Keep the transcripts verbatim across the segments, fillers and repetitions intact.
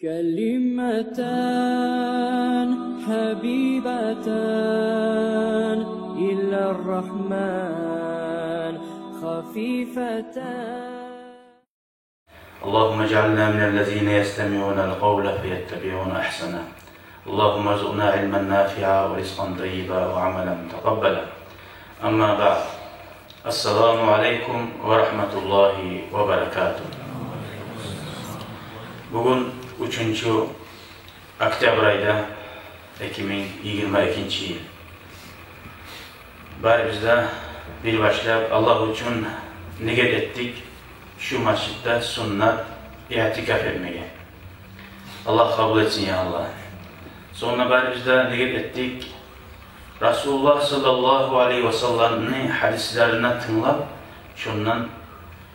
كلمتان حبيبتان إلى الرحمن خفيفتان. اللهم اجعلنا من الذين يستمعون القول فيتبعون أحسنه. اللهم ارزقنا علما نافعا ورزقا طيبا وعملا متقبلا. أما بعد. السلام عليكم ورحمة الله وبركاته. Бугюн уьчюнчю октябрь айда, эки минг йигирма экинчи йыл. Барыбыз да бир башлап Аллагь учун ният этдик шу межитде суннат иътикаф этмеге. Аллагь къабул этсин, я Аллагь. Сонг да барыбыз да ният этдик Расулуллагь саллаллагьу алайгьи ва салламны гьадислерине тынглап, шондан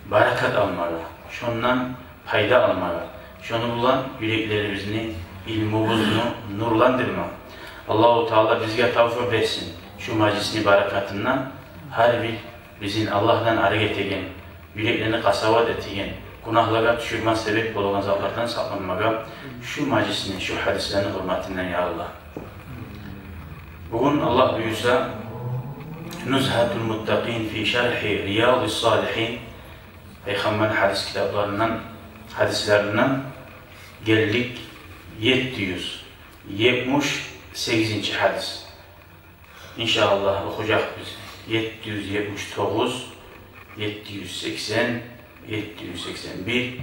баракат алмагъа, шондан пайда алмагъа, шону булан юреклерибизни, илмубузну нурландырма. Аллагьу Таала бизге тавфикъ берсин шу межитни баракатындан гьар бир бизин Аллагьдан арек этеген, юреклени къасават этеген, гюнагьлагъа тюшюрме себеп болагъан затлардан сакъланмагъа шу межитни, шу гьадислени гьюрметинден, я Аллагь. Бугюн, Аллагь буюрса, Нузгьатул муттакъин фи шархи Риядис салихин, Пайхаммар гьадис китапларындан, гьадислеринден гелдик етти юз етмиш сегизинчи гьадис. Иншааллагь, охужакъбыз етти юз етмиш тогъуз, етти юз сексен, етти юз сексен бир,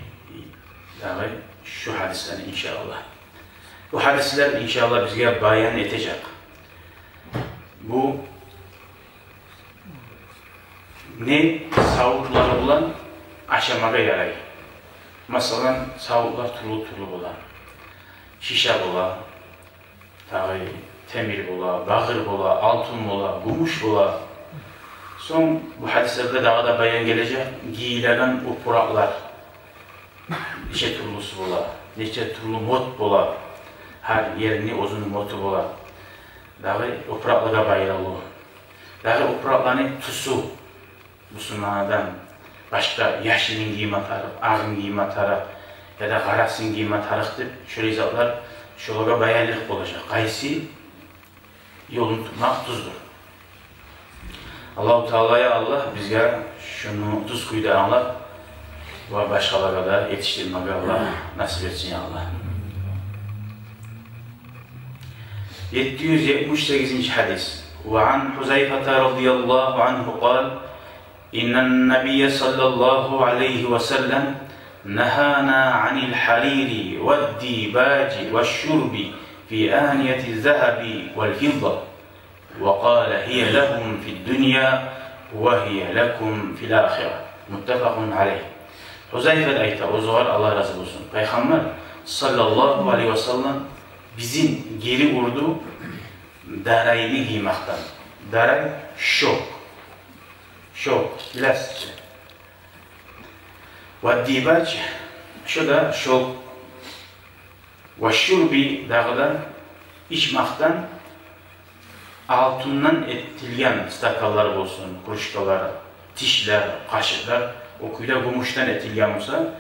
дагъы шу гьадислени, иншааллагь. Бу гьадислер, иншааллагь, бизге баян этежек бу не савутлар булан ашамагъа ярай. Масала, савутлар тюрлю-тюрлю бола. Шиша бола, дагъы темир бола, багъыр бола, алтын бола, гюмюш бола. Сонг бу гьадислерде дагъы да баян гележек гийилеген опуракълар. Нече тюрлюсю бола, нече тюрлю мот бола. Гьар ерни оьзюню моту бола. Дагъы опуракълагъа байлавлу. Дагъы опуракъланы тюсю, бусурман адам башгъа яшылын гийме тарыкъ, агъын гийме тарыкъ, яда къарасын гийме тарыкъ деп, шолай затлар, шолагъа баянлыкъ болажакъ. Къайсы ёлун тутмакъ тюздюр? Аллагьу Таала, я Аллагь, бизге шуну тюз кюйде англап ва башгъалагъа да етишдирмеге Аллагь насип этсин, я Аллагь. Етти юз етмиш сегизинчи гьадис. Ва ан Гьузайфата радияллагьу ангьу къал: إن النبي صلى الله عليه وسلم نهانا عن الحرير والديباج والشرب في آنية الذهب والفضة، وقال: هي لهم في الدنيا وهي لكم في الآخرة. متفق عليه. Гьузайфа айта, оьзюгер Аллагь рази болсун, Пайхаммар саллаллагьу алайгьи ва саллам бизин гери урду дарайны гиймекден. Дарай — шёлк. Шёлк, билесиз чи. Ва дибач — шо да шёлк. Ва шурби — дагъы да ичмекден алтындан этилген стаканлар болсун, кружкалар, тишлер, къашыкълар, о кюйде гюмюшден этилген буса,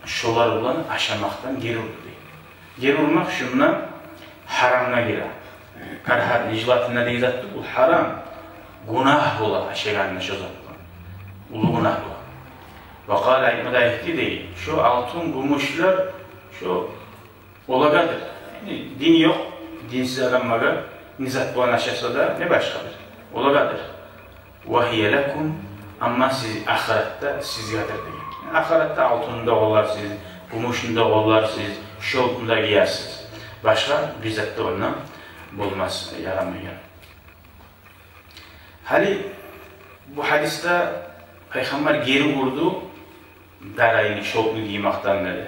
шолар булан ашамакъдан гери урду дей. Гери урмакъ шунда гьарамгъа гире. Карагьат, нежелательно деген зат тюгюл, гьарам. Гюнагь бола ашагъанда шо зат булан. Уллу гюнагь бола. Ва къала, айтма да айтды дей, шо алтын, гюмюшлер, шо олагъадыр. Яни дин ёкъ, динсиз адамлагъа не зат булан ашаса да, не башгъадыр. Олагъадыр. Ва гьия лакум, амма сиз ахыратда сизгедир деген. Ахыратда алтынны да къолларсыз, гюмюшню де къолларсыз, шёлкню де гиерсиз. Башгъа бир зат да онда болмас, ярамайгъан. Гьали бу гьадисде Пайхаммар гери урду дарайны, шёлкню гиймекден деди.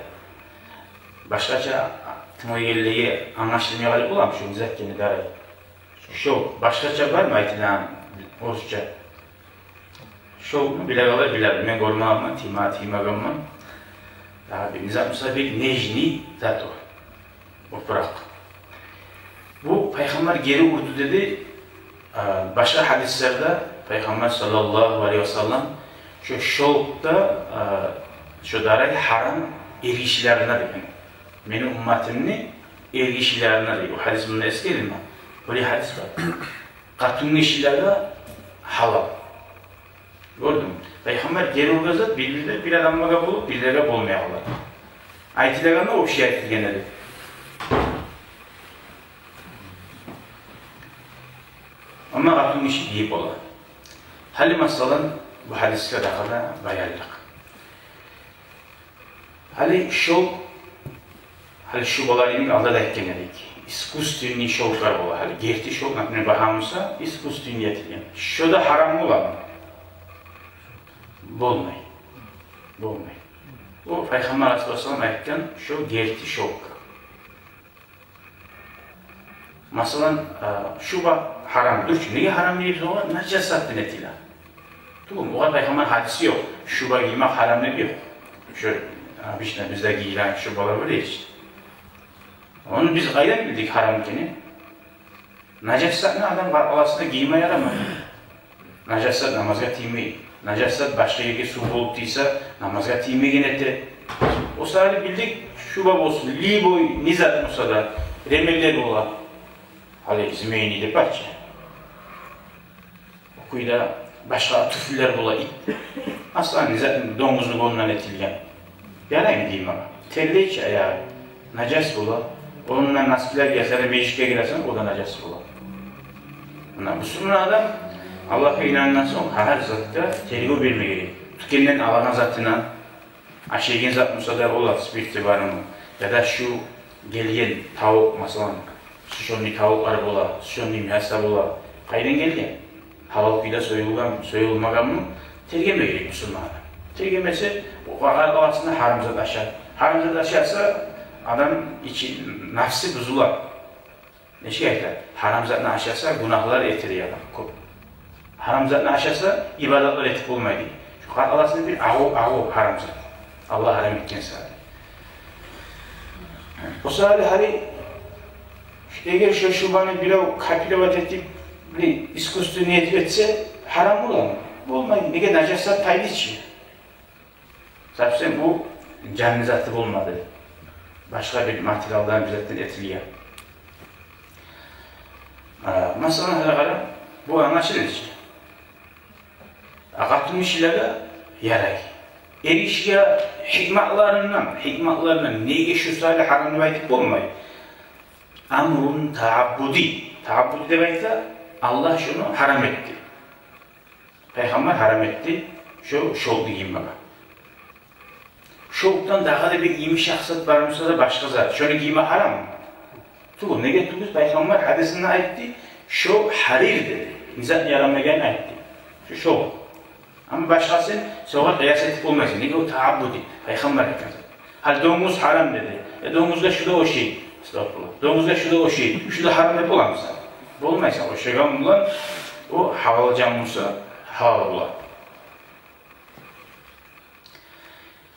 Башгъача тынглайгъанлагъа англашылмай къалып боламы шо не зат экени дарай? Шёлк. Башгъача бармы айтылагъан орусча? Шёлкну билегенлер билер. Мен гёрмегенмен, тийме-, тиймегенмен. Дагъы бир не зат буса, бир нежный зат о. Опуракъ. Бу Пайхаммар гери урду деди. А, башгъа гьадислерде Пайхаммар саллаллагьу алайгьи ва саллам шо шёлк да, а, шо дарай гьарам эргишилерине деген. Мени умматымны эргишилерине, дей. О гьадис мунда эсгерилме. Олай гьадис бар. Къатынгишилеге гьалал. Гёрдюнгмю? Пайхаммар гери ургъан зат бир-бирде бир адамлагъа болуп, бирлеге болмай къала. Айтылагъанда общий айтылгъан эди. Амма къатынгиши гийип бола. Гьали, масала, бу гьадисге дагъы да баянлыкъ. Гьали шёлк, гьали шубалар йимик, алда да айтгъан эдик. Искусственный шёлклар бола. Гьали герти шёлк, например, багьа буса, искусственный этилген. Шо да гьарам боламы? Болмай. Болмай. О Пайхаммар алайгьиссалату вассалам айтгъан шо герти шёлк. Масала, э, шуба гьарам дюр чю. Неге гьарам дейбиз огъар? Нажас затдан этиле. Тюгюлмю? Огъар Пайхаммар гьадиси ёкъ. Шуба гиймек гьарам деп ёкъ. Шо обычно бизде гийилеген шубалар бар эди чи. Ону биз къайдан билдик гьарам экенин? Нажас затны адам къаркъарасына гийме ярамай. Нажас зат намазгъа тиймей. Нажас зат башгъа ерге сув болуп тийсе, намазгъа тиймеген эте. О саялы билдик, шуба болсун, любой не зат болса да, ремеллер бола. Гьали змейни деп бар чы. О кюйде башгъа тюфлер бола, ит. Аслан не зат, донгузну гёнюнден этилген. Яраймы гиймеге? Терлей чи аягъы. Нажас бола. Онундан носкилер гийсенг, межитге гиресен, о да нажас бола. Муна, бусурман адам Аллагьгъа инангъан сонг, гьар затгъа тергев берме герек. Тюкенден алагъан затына, ашайгъан зат буса да бола, спирти бармы? Яда шу гелген тавукъ, масала, сушёный тавукълар бола, сушёный мясо бола. Къайдан гелген? Гьалал кюйде союлгъанмы, союлмагъанмы? Тергеме герек бусурман адам. Тергемесе, о къаркъарасына гьарам зат ашар. Гьарам зат ашаса, адам ичи, нафсы бузула. Нечик айта? Гьарам затны ашаса, гюнагьлар этер адам кёп. Гьарам затны ашаса, ибадатлар этип болмай дей. Шу къаркъарасына бир агъу, агъу гьарам зат. Аллагь гьарам этген саялы. О саялы гьали, эгер шо шубаны бирев копировать этип, бир искусственный этип этсе, гьарам боламы? Болмай. Неге? Нажас зат тайды чы. Совсем бу жанлы заты болмады. Башгъа бир материалдан, бир затдан этилген. А, масала, гьали къара, бу англашыла чы. А къатынгишилеге ярай. Эргишиге гьикматларындан, гьикматларындан неге шу саялы гьарам деп айтып болмай. Амрун тааббуди. Тааббуди деп айта, Аллагь шону гьарам этди. Пайхаммар гьарам этди шо шёлкъну гиймеге. Шёлкъдан дагъы да бир йымышакъ зат бар буса да, башгъа зат, шону гийме гьараммы? Тюгюл, неге тюгюл, Пайхаммар гьадисинде айтды, шо гьарир деди. Не затны ярамайгъанын айтды. Шо шёлкъ. Амма башгъасын согъар къыяс этип болмайсан. Неге? О тааббуди, Пайхаммар айтгъан зат. Гьали донгуз гьарам деди. Э, донгузгъа шу да ошай. Астагъфируллагь. Донгузгъа шу да ошай. Шу да гьарам деп боламысан? Болмайсан. Ошайгъан булан о гьалал жан буса, гьалал бола.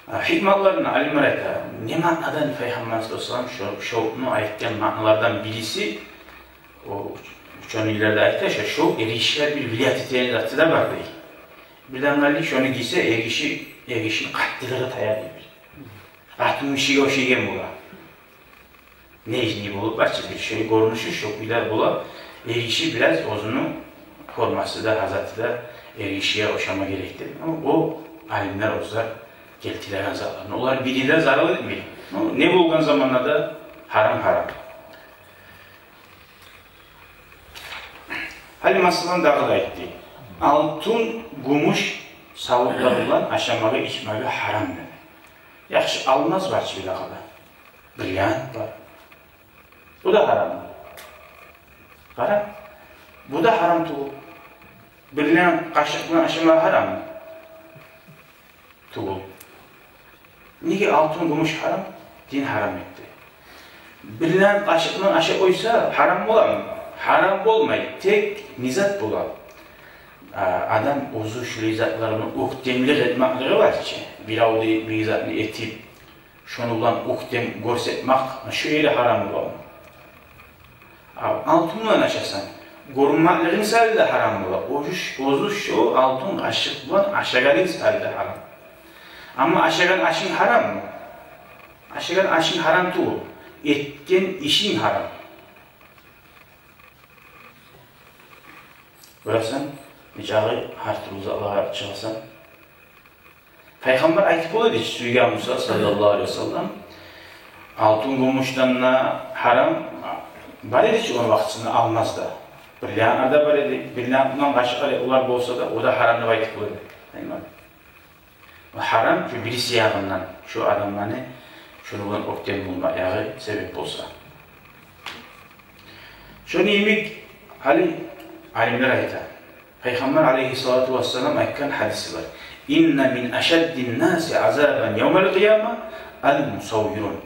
А, гьикматларын алимлер айта. Не маънадан Пайхаммар саллаллагьу алайгьи ва саллам шо, шону айтгъан маъналардан бириси, о уч-, учёныйлар да айта, шо, шо эргишиге бир влиять этеген заты да бар дей. Бирдагъы, шону гийсе, эргиши, эргишини къаттылыгъы тая дей бир. Къатынгишиге ошайгъан бола. Нежный болуп, ачык бир шей гёрюнюшю, шо кюйде бола. Эргиши бираз оьзюню формасы да, гьазаты да эргишиге ошама герек деп. Ну, о алимлер оьзлер гелтиреген затлар. Ну, олар бири де зарал этмей. Ну, не болгъан заманда да гьарам, гьарам. Гьали масала дагъы да айтды. Алтын, гюмюш савутлар булан ашамагъа, ичмеге гьарам деди. Яхшы, алмаз бар чы бир дагъы да. Бриллиант бар. Бу да гьараммы? Къара. Бу да гьарам тюгюл. Бриллиант къашыкъ булан ашама гьараммы? Тюгюл. Неге алтын, гюмюш гьарам? Дин гьарам этди. Бриллиант къашыкъ булан ашап къойса, гьарам боламы? Гьарам болмай. Тек не зат бола? А, адам оьзю шулай затлар булан оьктемлик этмеклиги бар чы. Биревде бир затны этип, шону булан оьктем гёрсетмек, шо ери гьарам бола. А алтын булан ашасанг, гёрюнмеклигинг саялы да гьарам бола. Оьзю ш-, оьзю шо алтын къашыкъ булан ашагъанынг саялы да гьарам. Амма ашагъан ашынг гьараммы? Ашагъан ашынг гьарам тюгюл, этген ишинг гьарам. Гёресен, нечакъы гьар тюрлю затлагъа чыгъасан. Пайхаммар айтып бола эди чи, сюйген буса, саллаллагьу алайгьи ва саллам, алтын, гюмюшден де гьарам, бар эди чи ону вакътисинде алмаз да. Бриллиантлар да бар эди, бриллиант булан къашыкълар, олар болса да, о да гьарам деп айтып бола эди. Гьарам, шу бириси ягъындан, шу адамланы шуну булан оьктем болма ягъы себеп болса. Шону йимик гьали алимлер айта. Пайхаммар алайгьиссалату вассалам айтгъан гьадиси бар: «Инна мин ашаддин наси азабан явмал къияма ал-мусаввирун».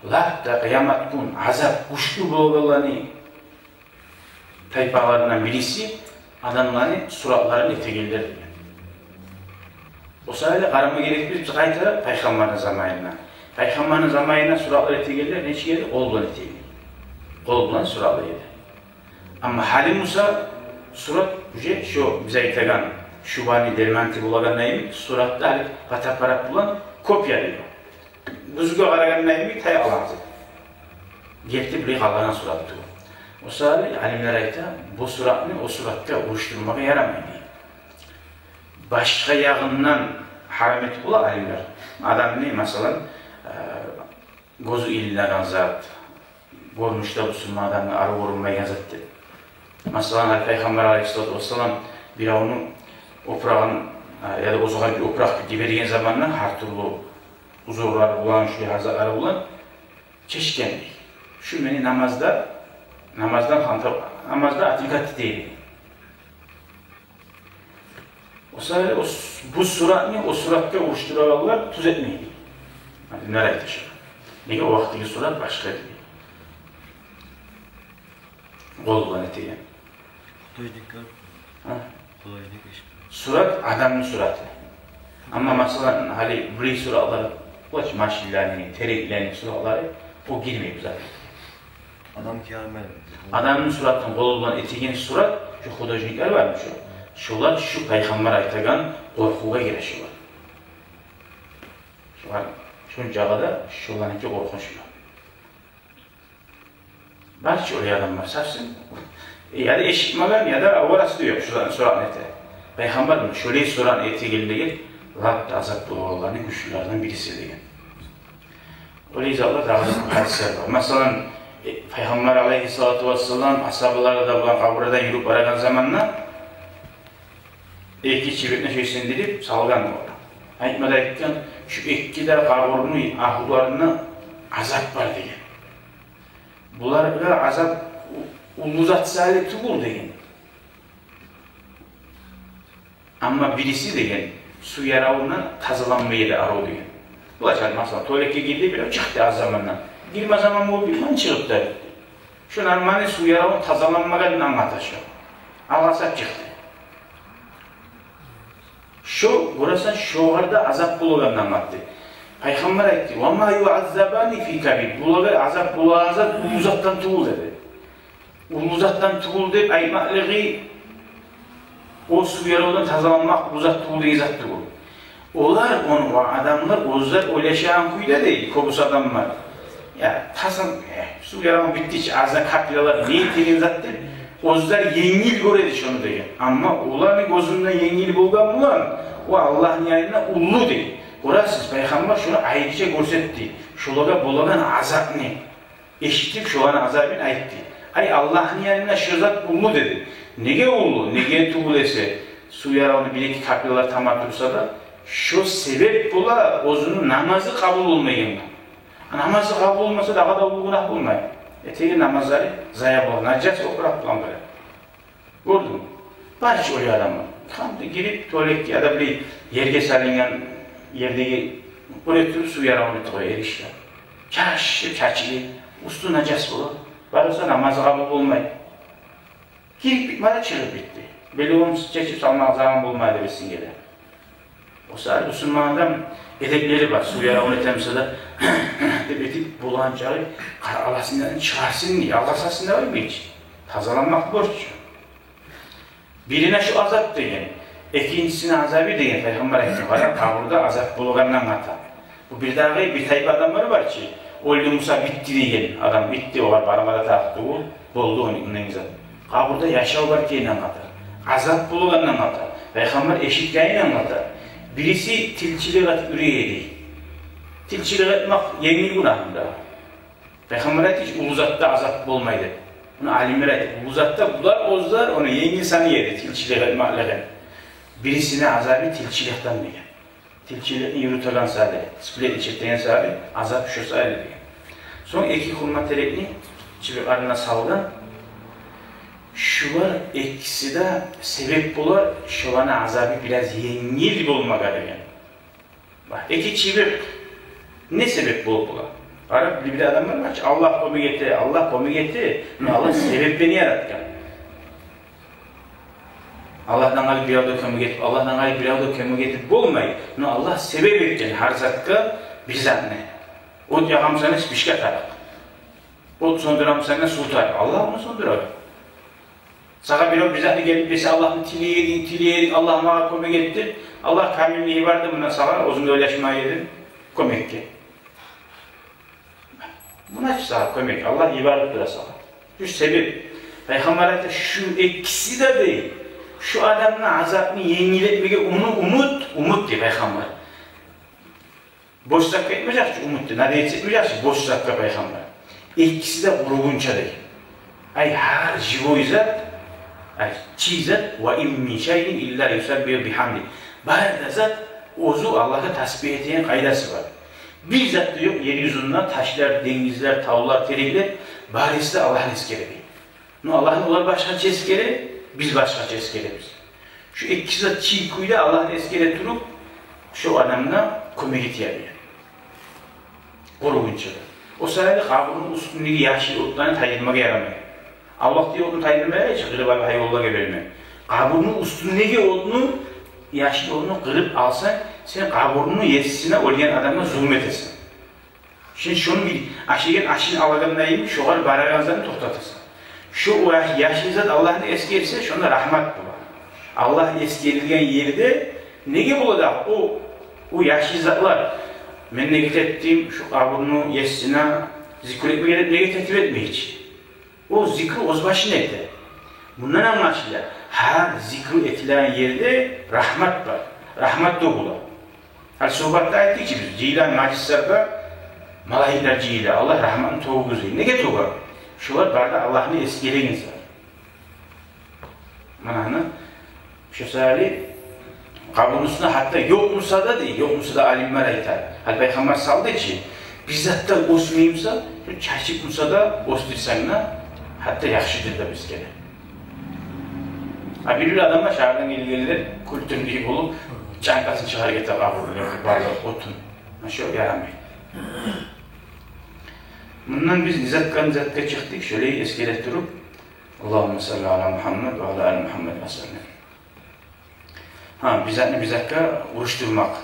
Лап да къыямат гюн азап гючлю болгъанланы тайпаларындан бириси адамланы суратларын этегенлер деген. О саялы къарама герекбиз биз къайтара пайхаммарны заманына. Пайхаммарны заманына суратлар этегенлер нечик эди? Къол булан этеген. Къол булан суратлар эди. Амма гьали буса сурат уже шо биз айтагъан шубаны дерманты болагъанда йимик, сурат да гьали фотоаппарат булан копия эте. Гёзге къарагъанда йимик тай аланзы. Герти булай къалгъан сурат тюгюл. О саялы алимлер айта, бу суратны о суратгъа урушдурмагъа ярамай дей. Башгъа ягъындан гьарам этип бола алимлер. Адамны, масала, э, гёзю илинеген зат, гёрюнюшде бусурман адамгъа арив гёрюнмейген зат деп. Масала, гьали Пайхаммар алайгьиссалату вассалам биревню опурагъын, э, яда оьзюне бир опуракъ йиберген заманда гьар тюрлю узурлар булан, шу гьар затлар булан чечген дей. Шу мени намазда, намаздан ханта-, намазда отвлекать этеди. О саялы о с-, бу суратны о суратгъа урушдурагъанлар тюз этмей дей. Гьали не айтышы? Неге, о вакътидеги сурат башгъа эди. Къол булан этеген. Художник бар. Гьа? Художник иш. Сурат, адамны сураты. Амма, масала, гьали булай суратлар, къоч машинлени, тереклени суратлары, о гирмей бу затгъа. Адам киямет. Адамны суратын къол булан этеген сурат, шу художниклер бармы шу? Шолар шу Пайхаммар айтагъан къоркъувгъа гире шолар. Шолар, шончакъы да шоларныки къоркъунчлу. Бар чы олай адамлар, савсем. Э, яда эшитмеген, яда аварасы да ёкъ, шо сурат, сурат эте. Пайхаммар шолай сурат этегенлеге лап да азап болагъанланы гючлюлеринден бириси деген. Олай затлар дагъы да кёп гьадислер бар. Масала, э, Пайхаммар алайгьиссалату вассалам асгьабалары да булан къабурдан юрюп барагъан заманда эки чибитни шо сындырып салгъан олар. Айтма да айтгъан, шу эки де къабурну агьлуларына азап бар деген. Буларгъа азап у-, уллу зат саялы тюгюл деген. Амма бириси деген, сув яравундан тазаланмай эди арив деген. Булай чакъы, масала, туалетге гирди, бирев чыкъды аз замандан. Гирме заман болуп, бирден чыгъып да битди. Шу нормальный сув яравун тазаланмагъанын англата шо. Алгъасап чыкъды. Шо, гёресен, шогъар да азап болагъанын англатды. Пайхаммар айтды: «Ва ма юаззабани фи кабир». Булагъа азап болагъан зат уллу затдан тюгюл деди. Уллу затдан тюгюл деп айтмакълыгъы, о сув яравдан тазаланмакъ уллу зат тюгюл деген зат тюгюл. Олар, ону, о адамлар оьзлер ойлашагъан кюйде дей, кёбюсю адамлар. Я, таза, э, сув яравун битди чи, аздан каплялар не этеген зат деп, оьзлер енгил гёреди шону деген. Амма оланы гёзюнде енгил болгъан булан, о Аллагьны янында уллу дей. Гёресиз, Пайхаммар шону айрыча гёрсетди. Шолагъа болагъан азапны эшитип, шоланы азабын айтды. Ай, Аллагьны янында шо зат уллу деди. Неге уллу? Неге тюгюл эсе, сув яравну бир-эки каплялар тама турса да, шо себеп бола оьзюню намазы къабул болмайгъангъа. А намазы къабул болмаса, дагъы да уллу гюнагь болмай. Этеген намазлары зая бола, нажас опуракъ булан бола. Гёрдюнгмю? Бар чы олай адамлар. Хамды гирип туалетге яда бир ерге салынгъан ердеги, оьре туруп сув яравну этип къоя, эришге. Чачып, чачылып, уьстю нажас бола. Барса намазы къабул болмай. Гирип битмеди, чыгъып битди. Бели ону чечип салмагъа заман болмай деп эсинге геле. О саялы бусурман адам эдеплери бар. Сув яравун этемсе де, деп этип, болагъан чакъы къаркъарасындан чыгъарсын, алгъасасын деп айтмай чы. Тазаланмакъ борч. Бирине шу азап деген, экинчисине азабы деген, Пайхаммар айтгъан, къара, къабурда азап болагъандан къата. Бу бирдагъы бир тайпа адамлар бар чы, оьлдю буса битди деген адам, битди, огъар бармагъа да тарыкъ тюгюл, болду ону, ондан зат. Къабурда яшав бар экенин англата, азап болагъанын англата, пайхаммар эшитгенин англата. Бириси тилчилик этип юрюй эди. Тилчилик этмек енгил гюнагьмы да? Пайхаммар айтды чы, уллу затда азап болмай деп. Муну алимлер айтды, уллу затда, булар оьзлер ону енгил санай эди, тилчилик этмекликни. Бирисини азабы тилчиликден деген. Тилчиликни юрютеген саялы, сплетничать этеген саялы азап шо саялы деген. Сонг эки хурма терекни чыбыкъларына салгъан. Шулар экиси де себеп болар шоланы азабы бираз енгил болмагъа деген. Бакъ, эки чыбыкъ не себеп болуп бола? Къарап, бир-бир адамлар бар чы, Аллагь кёмек эте, Аллагь кёмек эте, но Аллагь себепни яратгъан. Аллагьдан къалып бирев де кёмек этип, Аллагьдан къалып бирев де кёмек этип болмай, но Аллагь себеп этген гьар затгъа бир затны. От ягъа бусанг, спичка тарыкъ. От сёндюре бусанг, сув тарыкъ. Аллагь ону сёндюре. Сагъа бирев бир затны гелип берсе, Аллагьны тилей эдинг, тилей эдинг, Аллагь магъа кёмек эт деп, Аллагь камилни йиберди муна сагъа, оьзюнг де ойлашмай эдинг кёмекге. Муна чы сагъа кёмек, Аллагь йиберип тура сагъа. Шу себеп. Пайхаммар айта, шу экиси де дей, шу адамны азабын енгил этмеге умут, умут, умут дей пайхаммар. Бош затгъа этмежек чи умутну, надеяться этмежек чи бош затгъа пайхаммар. Экиси де къуругъунча деген. Ай, гьар живой зат, ай, чий зат, «Ва ин мин шайин илла юсаббигьу бигьамдигьи». Бары да зат оьзю Аллагьгъа тасбигь этеген къайдасы бар. Бир зат да ёкъ ер юзюнде, ташлар, денгизлер, тавлар, тереклер, барысы да Аллагьны эсгере. Но Аллагьны олар башгъача эсгере, биз башгъача эсгеребиз. Шу экиси де чий кюйде Аллагьны эсгере туруп, шу адамгъа кёмек эте эди. Къуругъунча да. О саялы къабурну уьстюндеги яшыл отланы тайдырмагъа ярамай. Аллагь дей отну тайдырма ярай чы, къырып алып гьайванлагъа берме. Къабурну уьстюндеги отну, яшыл отну къырып алсанг, сен къабурну есине, оьлген адамгъа зулму этесен. Сен шону бир ашайгъан ашын алагъандай, шогъар барагъан затны токътатасан. Шо о яш-, яшыл зат Аллагьны эсгерсе, шонда рагьмат бола. Аллагь эсгерилген ерде неге бола дагъы о, о яшыл затлар? Мен неге тетдим шу къабурну есине зикру этмеге деп, неге тетип этмей чи? О зикру оьз башына эте. Мундан англашыла, гьар зикру этилеген ерде рагьмат бар. Рагьмат тёгюле. Гьали сугьбатда айтдыкъ чы биз, жыйылагъан мажлислерде малайиклер жыйыла, Аллагь рагьматын тёгюгюз дей. Неге тёге? Шолар бары да Аллагьны эсгереген зат. Муна, муна, шо саялы къабурну уьстюнде гьатта ёкъ буса да дей, ёкъ буса да, алимлер айта. Гьали пайхаммар салды чы, бир зат да оьсмей буса, шо чачып буса да оьсдюрсенг де, гьатта яхшыдыр да бизге де. А бир-бир адамлар шагьардан гелгенлер культурный болуп, чанкъасын чыгъарып гете къабурну барлыкъ отун. Муна шо ярамай. Мундан биз не затгъа, не затгъа чыкъдыкъ, шолай эсгере туруп, Аллагьумма салли ала Мугьаммад ва ала али Мугьаммад ва саллим. Гьа, бир затны бир затгъа урушдурмакъ.